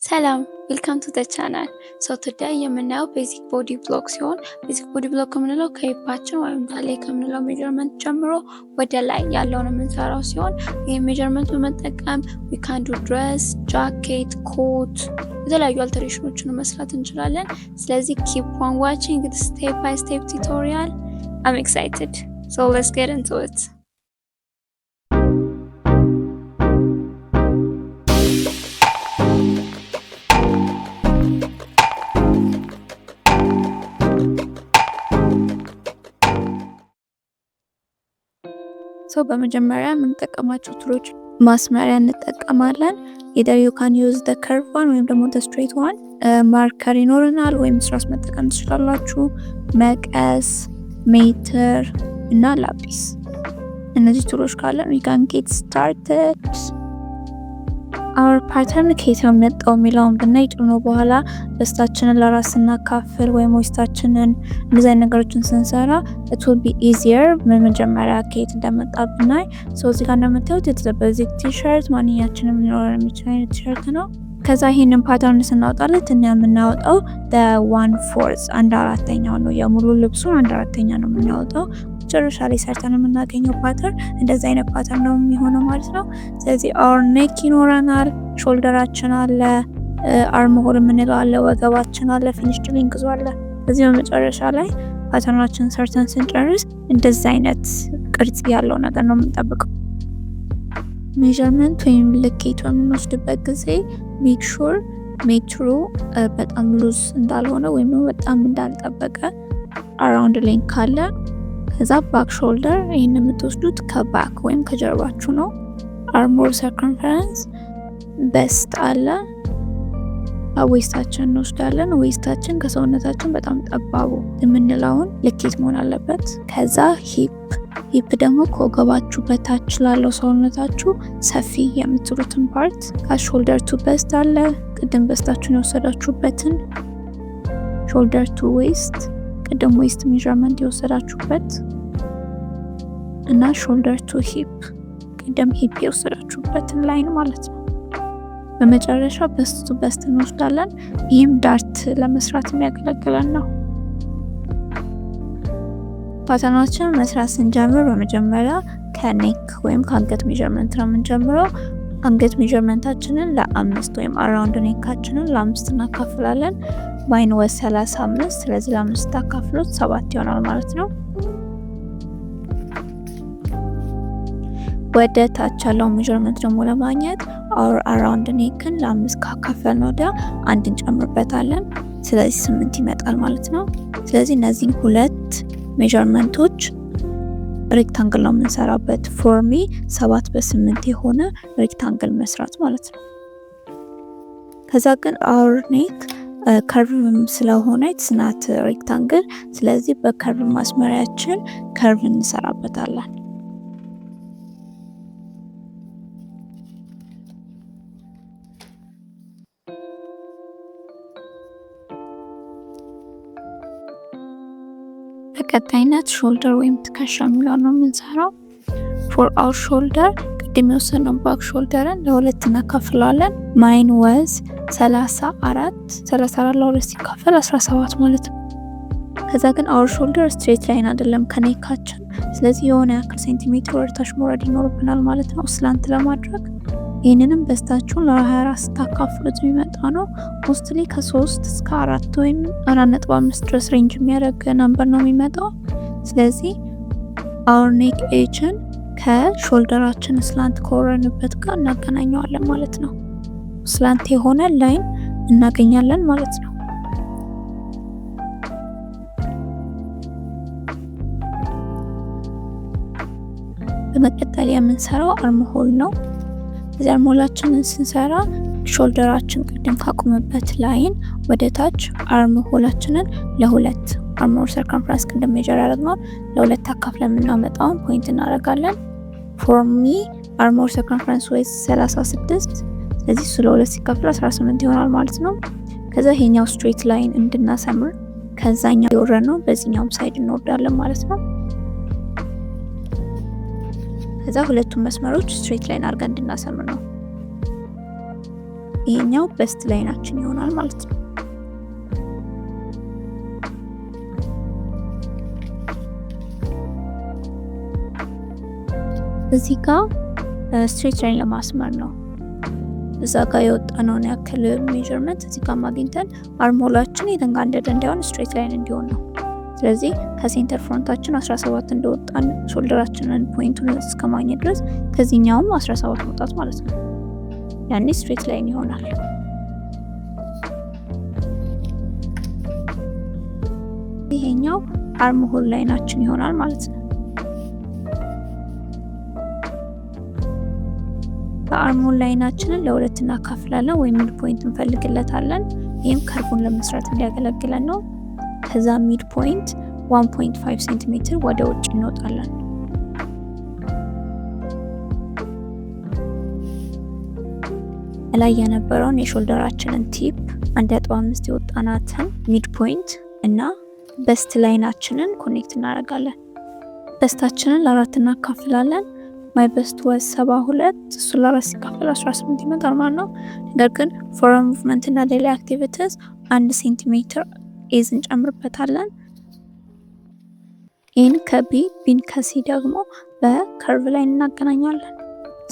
ሰላም፣ welcome to the channel። So today የምናየው basic body block ሲሆን basic body block የምንለው ከ hip ኣችን ወይም ዳሌ ከምንለው measurement ጀምሮ ወደ ላይ ያለውን የምንሰራው ሲሆን ይህ measurement በመጠቀም we can do dress፣ ጃኬት፣ ኮት፣ የተለያዩ alteration ኦችን መስራት እንችላለን። ስለዚህ keep on watching step by step tutorial። I'm excited, so let's get into it። So በመጀመሪያ የምንጠቀማቸው tool ኦች ማስመሪያ እንጠቀማለን። Either you can use the curve one ወይም ደግሞ the straight one። Marker ይኖረናል ወይም ስራስ መጠቀም ትችላላችሁ። መቀስ፣ ሜትር እና ላጲስ። እነዚህ tool ኦች ካለን we can get started። Our pattern ከየት ነው የሚመጣው የሚለውን ብናይ ጥሩ ነው። በኋላ bust ኣችንን ለራስ ስናካፍል ወይም waist ኣችንን እንደዚህ አይነት ነገሮችን ስንሰራ it will be easier መጀመሪያ ከየት እንደመጣ ብናይ። So እዚህ ጋር እንደምታዩት it's basic ቲሸርት፣ ማንኛችንም ሊኖረን የሚችል አይነት ቲሸርት ነው። ከዛ ይሄንን pattern ስናወጣለት እኛ የምናወጣው 1/4፣ አንድ አራተኛው ነው። የሙሉ ልብሱን አንድ አራተኛ ነው የምናወጣው። መጨረሻ ላይ ሰርተን የምናገኘው pattern እንደዚህ አይነት pattern ነው የሚሆነው ማለት ነው። ስለዚህ our neck ይኖረናል፣ shoulder ኣችን አለ፣ armhole የምንለው አለ፣ ወገባችን አለ፣ finished length ኡ አለ። ስለዚህ በመጨረሻ ላይ pattern ኣችን ሰርተን ስንጨርስ እንደዚህ አይነት ቅርጽ ያለው ነገር ነው የምንጠብቀው። Measurement ወይም ልኬት በምንወስድበት ጊዜ make sure ሜትሩ በጣም loose እንዳልሆነ ወይም በጣም እንዳልጠበቀ around length ካለ። ከዛ back shoulder፣ ይህን የምትወስዱት ከ back ወይም ከጀርባችሁ ነው። Armhole circumference፣ bust አለ፣ waist ኣችን እንወስዳለን። Waist ኣችን ከሰውነታችን በጣም ጠባቡ የምንለውን ልኬት መሆን አለበት። ከዛ hip፣ hip ደግሞ ከወገባችሁ በታች ላለው ሰውነታችሁ ሰፊ የምትሉትን part። ከ shoulder to bust አለ፣ ቅድም bust ኣችሁን የወሰዳችሁበትን፣ shoulder to waist፣ ቅድም waist measurement የወሰዳችሁበት እና shoulder to hip፣ ቅድም hip የወሰዳችሁበትን line ማለት ነው። በመጨረሻ bust to bust እንወስዳለን። ይህም dart ለመስራት የሚያገለግለን ነው። Pattern ኣችንን መስራት ስንጀምር በመጀመሪያ ከ neck ወይም ከአንገት measurement ነው የምንጀምረው። አንገት measurement ኣችንን ለአምስት ወይም around neck ኣችንን ለአምስት እናካፍላለን። Mine was 35፣ ስለዚህ ለአምስት ታካፍሉት 7 ይሆናል ማለት ነው። ወደ ታች ያለው measurement ደግሞ ለማግኘት our around neck ን ለአምስት ካካፈልን ወዲያ አንድ እንጨምርበታለን። ስለዚህ 8 ይመጣል ማለት ነው። ስለዚህ እነዚህን ሁለት measurement ኦች rectangle ነው የምንሰራበት። For me 7 በ8 የሆነ rectangle መስራት ማለት ነው። ከዛ ግን our neck curve ስለሆነ it's not rectangle። ስለዚህ በ curve ማስመሪያችን curve እንሰራበታለን። በቀጣይነት shoulder ወይም ትከሻ የሚለው ነው የምንሰራው። For our shoulder ቅድም የወሰድነው back shoulder ን ለሁለት እናካፍለዋለን። Mine was 34፣ 34 ለሁለት ሲካፈል 17 ማለት ነው። ከዛ ግን our shoulder straight line አይደለም ከ neck ኣችን፣ ስለዚህ የሆነ ያክል ሴንቲሜትር ወደታች መውረድ ይኖርብናል ማለት ነው slant ለማድረግ። ይህንንም bust ኣችሁን ለ24 ስታካፍሉት የሚመጣ ነው። Mostly ከ3 እስከ 4 ወይም 4.5 ድረስ range የሚያደርግ number ነው የሚመጣው። ስለዚህ our neck edge ን ከ shoulder ኣችን slant ከወረንበት ጋር እናገናኘዋለን ማለት ነው። Slant የሆነ line እናገኛለን ማለት ነው። በመቀጠል የምንሰራው armhole ነው። እዚህ armhole ኣችንን ስንሰራ shoulder ኣችን ቅድም ካቆመበት line ወደ ታች armhole ኣችንን ለሁለት፣ armhole circumference ቅድም measure ያደረግነውን ለሁለት አካፍለን የምናመጣውን point እናደርጋለን። For me armhole circumference was 36፣ ስለዚህ እሱ ለሁለት ሲካፍል 18 ይሆናል ማለት ነው። ከዛ ይሄኛው straight line እንድናሰምር ከዛኛው የወረድ ነው በዚህኛውም side እንወርዳለን ማለት ነው። ከዛ ሁለቱም መስመሮች straight line አድርገን እንድናሰምር ነው። ይሄኛው bust line ኣችን ይሆናል ማለት ነው። እዚህ ጋር straight line ለማስመር ነው። እዛ ጋር የወጣነውን ያክል measurement እዚህ ጋር አግኝተን armhole ኣችን የተንጋደደ እንዳይሆን straight line እንዲሆን ነው። ስለዚህ ከ center front ኣችን 17 እንደወጣን shoulder ኣችንን point ኡን እስከ ማግኘት ድረስ ከዚህኛውም 17 መውጣት ማለት ነው። ያኔ straight line ይሆናል። ይሄኛው armhole line ኣችን ይሆናል ማለት ነው። በ armhole line ኣችንን ለሁለት እናካፍላለን ወይም mid point እንፈልግለታለን። ይህም curve ኡን ለመስራት እንዲያገለግለን ነው። ከዛ mid point 1.5 ሴንቲሜትር ወደ ውጭ እንወጣለን። ላይ የነበረውን የ shoulder ኣችንን tip 1.5 የወጣናትን mid point እና bust line ኣችንን connect እናደርጋለን። Bust ኣችንን ለአራት እናካፍላለን። My bust was 72፣ እሱ ለአራት ሲካፈል 18 ይመጣል ማለት ነው። ነገር ግን for movement እና daily activities 1 ሴንቲሜትር ease እንጨምርበታለን። A ን ከ B፣ B ን ከ C ደግሞ በ curve line እናገናኛለን።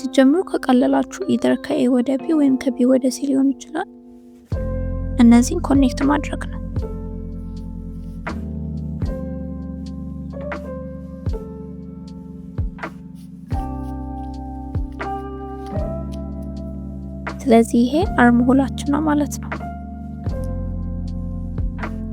ሲጀምሩ ከቀለላችሁ either ከ A ወደ B ወይም ከ B ወደ C ሊሆን ይችላል። እነዚህን connect ማድረግ ነው። ስለዚህ ይሄ armhole ኣችን ነው ማለት ነው።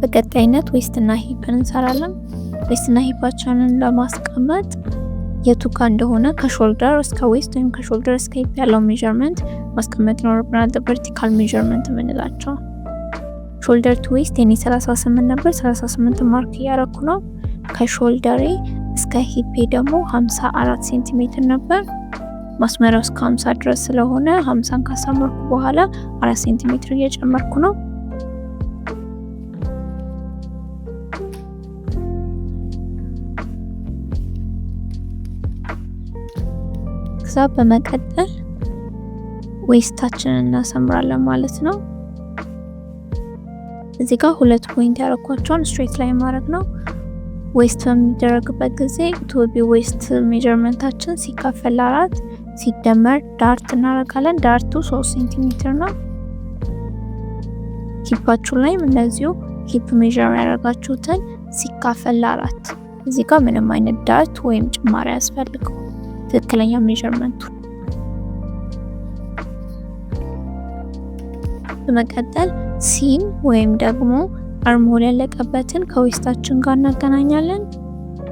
በቀጣይነት waist ና hip ን እንሰራለን። Waist ና hip ኣችንን ለማስቀመጥ የቱ ጋ እንደሆነ ከ shoulder እስከ waist ወይም ከ shoulder እስከ hip ያለው measurement ማስቀመጥ ይኖርብናል። Vertical measurement የምንላቸው shoulder to waist የኔ 38 ነበር። 38 mark እያረኩ ነው። ከ shoulder ኤ እስከ hip ኤ ደግሞ 54 ሴንቲሜትር ነበር። ማስመሪያው እስከ 50 ድረስ ስለሆነ 50ን ካሳመርኩ በኋላ 4 ሴንቲሜትር እየጨመርኩ ነው። ከዛ በመቀጠል waist ኣችንን እናሰምራለን ማለት ነው። እዚህ ጋር ሁለት point ያደረኳቸውን straight line ማድረግ ነው። Waist በሚደረግበት ጊዜ to be waist measurement ኣችን ሲካፈል አራት ሲደመር dart እናደርጋለን። Dart ኡ 3 ሴንቲሜትር ነው። Hip ኣችሁ ላይም እንደዚሁ hip measure ያደረጋችሁትን ሲካፈል አራት። እዚህ ጋር ምንም አይነት dart ወይም ጭማሪ አያስፈልገው፣ ትክክለኛ measurement ኡ። በመቀጠል C ን ወይም ደግሞ armhole ያለቀበትን ከ waist ኣችን ጋር እናገናኛለን።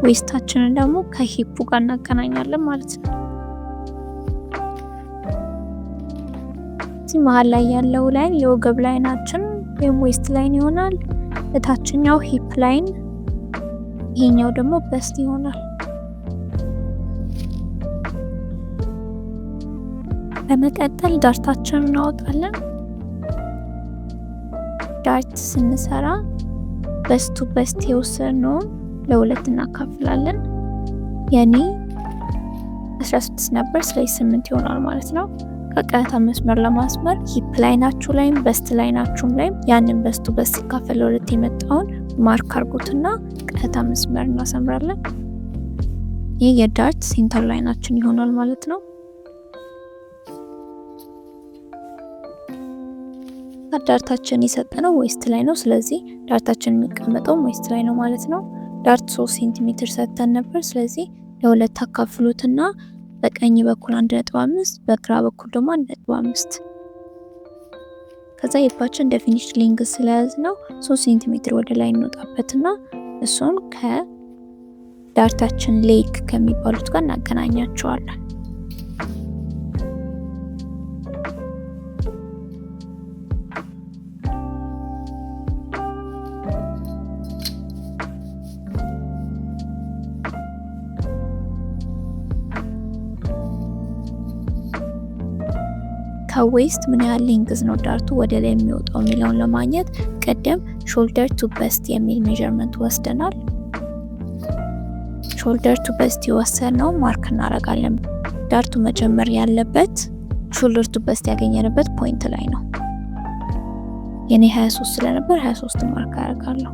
Waist ኣችንን ደግሞ ከ hip ኡ ጋር እናገናኛለን ማለት ነው። እዚህ መሀል ላይ ያለው line የወገብ line ኣችን ወይም waist line ይሆናል። እታችኛው hip line፣ ይሄኛው ደግሞ bust ይሆናል። በመቀጠል dart ኣችንን እናወጣለን። Dart ስንሰራ bust to bust የወሰድነውን ለሁለት እናካፍላለን። የኔ 16 ነበር፣ ስለዚህ 8 ይሆናል ማለት ነው። ከቀጥታ መስመር ለማስመር hip line ኣችሁ ላይም bust line ኣችሁም ላይም ያንን bust to bust ሲካፈል ለሁለት የመጣውን mark አርጉትና ቀጥታ መስመር እናሰምራለን። ይህ የ dart center line ኣችን ይሆናል ማለት ነው። Dart ኣችን የሰጠነው waist ላይ ነው። ስለዚህ dart ኣችን የሚቀመጠው waist ላይ ነው ማለት ነው። Dart 3 ሴንቲሜትር ሰጥተን ነበር። ስለዚህ ለሁለት አካፍሉትና በቀኝ በኩል 1.5፣ በግራ በኩል ደግሞ 1.5። ከዛ hip ኣችን እንደ finished length ስለያዝ ነው 3 ሴንቲሜትር ወደ ላይ እንወጣበትና እሱን ከ dart ኣችን leg ከሚባሉት ጋር እናገናኛቸዋለን። ከ waist ምን ያህል length ነው dart ኡ ወደ ላይ የሚወጣው የሚለውን ለማግኘት ቀደም shoulder to bust የሚል measurement ወስደናል። Shoulder to bust የወሰድነው mark እናደርጋለን። Dart ኡ መጀመር ያለበት Shoulder to bust ያገኘንበት point ላይ ነው። የኔ 23 ስለነበር 23 mark አደርጋለሁ።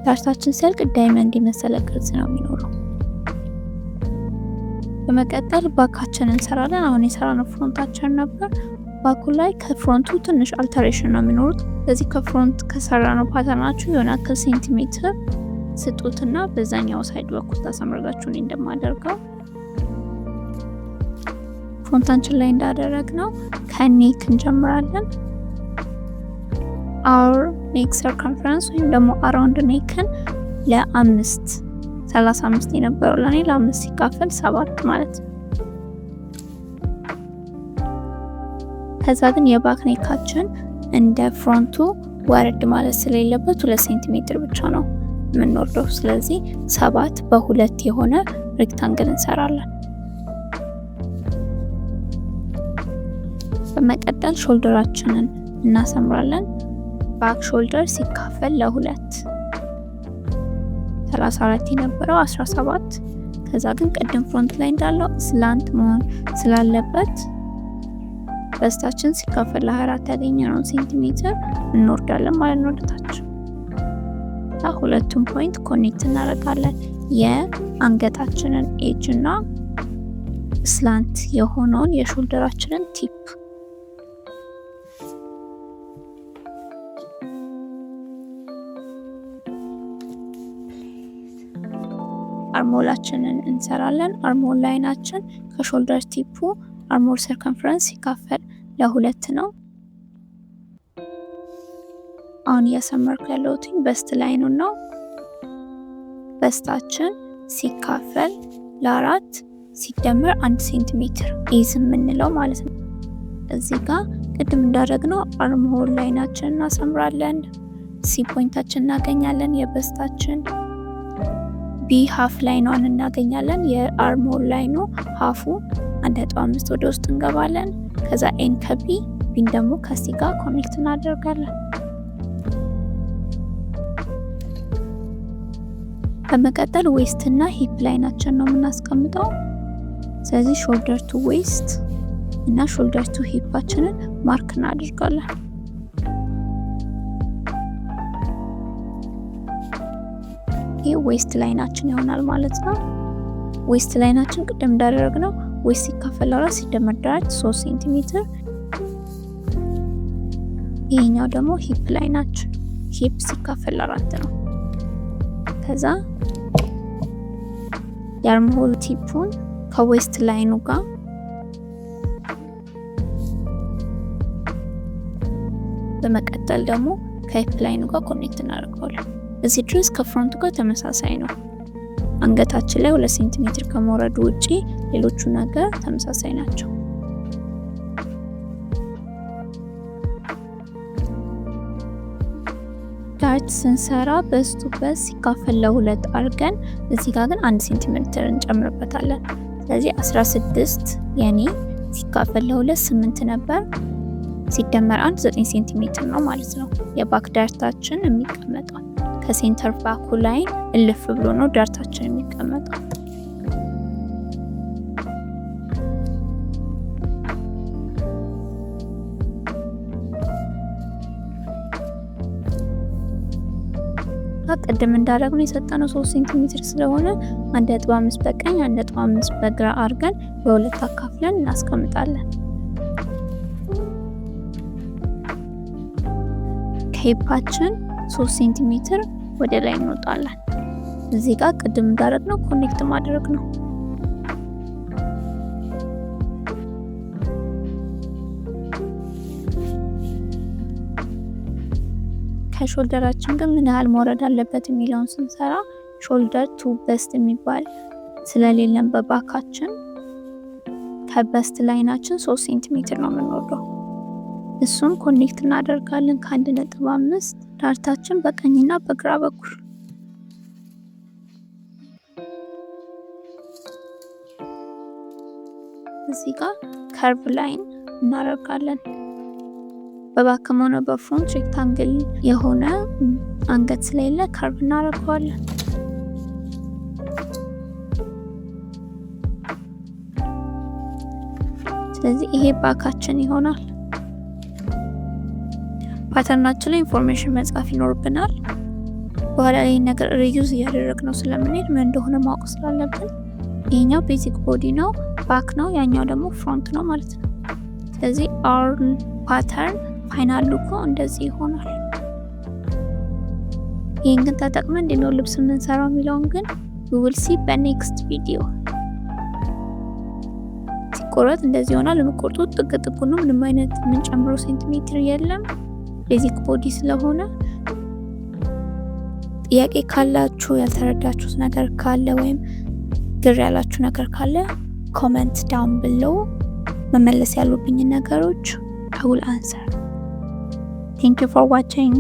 Dart ኣችን ሲያልቅ diamond የመሰለ ቅርጽ ነው የሚኖረው። በመቀጠል back ኣችን እንሰራለን። አሁን የሰራነው front ኣችን ነበር። Back ኡ ላይ ከ front ኡ ትንሽ alteration ነው የሚኖሩት። ስለዚህ ከ front ከሰራነው pattern ኣችሁ የሆነ ያክል ሴንቲሜትር ስጡትና በዛኛው side በኩል ታሰምራላችሁ። እኔ እንደማደርገው front ኣችን ላይ እንዳደረግነው ከ neck እንጀምራለን። Our neck circumference ወይም ደግሞ around neck ን ለአምስት፣ 35 የነበረው ለእኔ ለአምስት ሲካፈል 7 ማለት ነው። ከዛ ግን የ back neck ኣችን እንደ front ኡ ወረድ ማለት ስለሌለበት 2 ሴንቲሜትር ብቻ ነው የምንወርደው። ስለዚህ 7 በ2 የሆነ rectangle እንሰራለን። በመቀጠል shoulder ኣችንን እናሰምራለን። Back shoulder ሲካፈል ለሁለት፣ 34 የነበረው 17፣ ከዛ ግን ቅድም front ላይ እንዳለው slant መሆን ስላለበት bust ኣችን ሲካፈል ለ24 ያገኘነውን ሴንቲሜትር እንወርዳለን ማለት ነው ወደታች። ሁለቱም point connect እናደርጋለን። የአንገታችንን edge እና slant የሆነውን የ shoulder ኣችንን tip። Armhole ኣችንን እንሰራለን። Armhole line ኣችን ከ shoulder tip ኡ armhole circumference ሲካፈል ለሁለት ነው። አሁን እያሰመርኩ ያለሁት bust line ኑ ነው። Bust ኣችን ሲካፈል ለአራት ሲደመር 1 ሴንቲሜትር ease የምንለው ማለት ነው። እዚህ ጋር ቅድም እንዳደረግነው armhole line ኣችን እናሰምራለን። C point ኣችን እናገኛለን። የ bust ኣችን B half line ኗን እናገኛለን። የ armhole line ኑ half ኡ 1.5 ወደ ውስጥ እንገባለን። ከዛ A ን ከ B፣ B ን ደግሞ ከ C ጋር connect እናደርጋለን። በመቀጠል waist እና hip line ኣችን ነው የምናስቀምጠው። ስለዚህ shoulder to waist እና shoulder to hip ኣችንን mark እናደርጋለን። ይህ waist line ኣችን ይሆናል ማለት ነው። Waist line ኣችን ቅድም እንዳደረግነው waist ሲካፈል አራት ሲደመር dart 3 ሴንቲሜትር። ይሄኛው ደግሞ hip line ኣችን hip ሲካፈል አራት ነው። ከዛ የ armhole tip ኡን ከ waist line ኑ ጋር፣ በመቀጠል ደግሞ ከ hip line ኑ ጋር connect እናደርገዋለን። እዚህ ድረስ ከ front ኡ ጋር ተመሳሳይ ነው። አንገታችን ላይ 2 ሴንቲሜትር ከመውረዱ ውጪ ሌሎቹ ነገር ተመሳሳይ ናቸው። Dart ስንሰራ bust to bust ሲካፈል ለሁለት አድርገን እዚህ ጋር ግን 1 ሴንቲሜትር እንጨምርበታለን። ስለዚህ 16 የኔ ሲካፈል ለሁለት 8 ነበር፣ ሲደመር አንድ 9 ሴንቲሜትር ነው ማለት ነው። የ back dart ኣችን የሚቀመጠው ከ center back ኡ ላይ እልፍ ብሎ ነው dart ኣችን የሚቀመጠው። ቅድም እንዳደረግነው የሰጠነው 3 ሴንቲሜትር ስለሆነ 1.5 በቀኝ፣ 1.5 በግራ አድርገን በሁለት አካፍለን እናስቀምጣለን። ከ hip ኣችን 3 ሴንቲሜትር ወደ ላይ እንወጣለን። እዚህ ጋር ቅድም እንዳደረግነው connect ማድረግ ነው። ከ shoulder ኣችን ግን ምን ያህል መውረድ አለበት የሚለውን ስንሰራ shoulder to bust የሚባል ስለሌለን በ back ኣችን ከ bust line ኣችን 3 ሴንቲሜትር ነው የምንወርደው። እሱን connect እናደርጋለን ከ1.5 dart ኣችን በቀኝና በግራ በኩል። እዚህ ጋር curve line እናደርጋለን። በ back ም ሆነ በ front rectangle የሆነ አንገት ስለሌለ curve እናደርገዋለን። ስለዚህ ይሄ back ኣችን ይሆናል። Pattern ኣችን ላይ information መጻፍ ይኖርብናል። በኋላ ላይ ነገር reuse እያደረግነው ስለምንሄድ ምን እንደሆነ ማወቅ ስላለብን ይሄኛው basic body ነው፣ back ነው፣ ያኛው ደግሞ front ነው ማለት ነው። ስለዚህ our pattern final look ኡ እንደዚህ ይሆናል። ይህን ግን ተጠቅመን እንዴት ነው ልብስ የምንሰራው የሚለውን ግን we'll see በ next video። ሲቆረጥ እንደዚህ ይሆናል። የምቆርጡት ጥግ ጥጉ ነው። ምንም አይነት የምንጨምረው ሴንቲሜትር የለም፣ basic body ስለሆነ። ጥያቄ ካላችሁ፣ ያልተረዳችሁት ነገር ካለ ወይም ግር ያላችሁ ነገር ካለ comment down below። መመለስ ያሉብኝን ነገሮች I will answer. Thank you for watching.